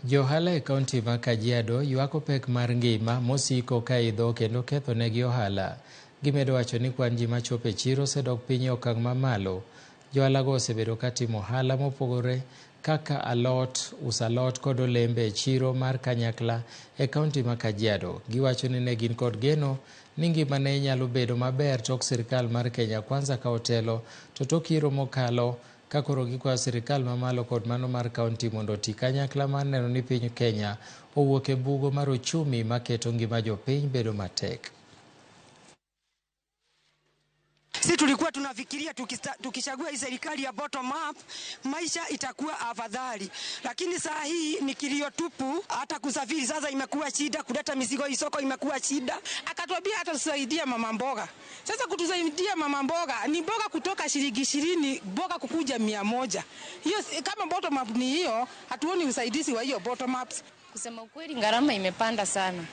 Johala e kaunti ma Kajiado ywako pek mar ngima mosiko ka idho kendo ketho negi ohala. Gimedo wacho ni kwan ji machopo e chiro osedok piny e okang' mamalo. Johalago osebedo ka timo ohala mopogore kaka alot, uso alot kod olembe e chiro mar Kanyakla e kaunti ma Kajiado. Giwacho ni ne gin kod geno ni ngima ne nyalo bedo maber tok sirkal mar Kenya Kwanza ka otelo to tok yiero mokalo ka koro gikwayo sirkal mamalo kod mano mar kaunti mondo oti kanyakla mar neno ni piny Kenya owuok e bugo mar ochumi maketo ngima jopiny bedo matek. Si tulikuwa tunafikiria tukichagua hii serikali ya bottom up maisha itakuwa afadhali, lakini saa hii ni kilio tupu. Hata kusafiri sasa imekuwa shida, kuleta mizigo hii soko imekuwa shida. Akatuambia atatusaidia mama mboga. Sasa kutusaidia mama mboga ni mboga kutoka shilingi 20 mboga kukuja 100. Hiyo kama bottom up ni hiyo, hatuoni usaidizi wa hiyo bottom ups. Kusema ukweli, gharama imepanda sana.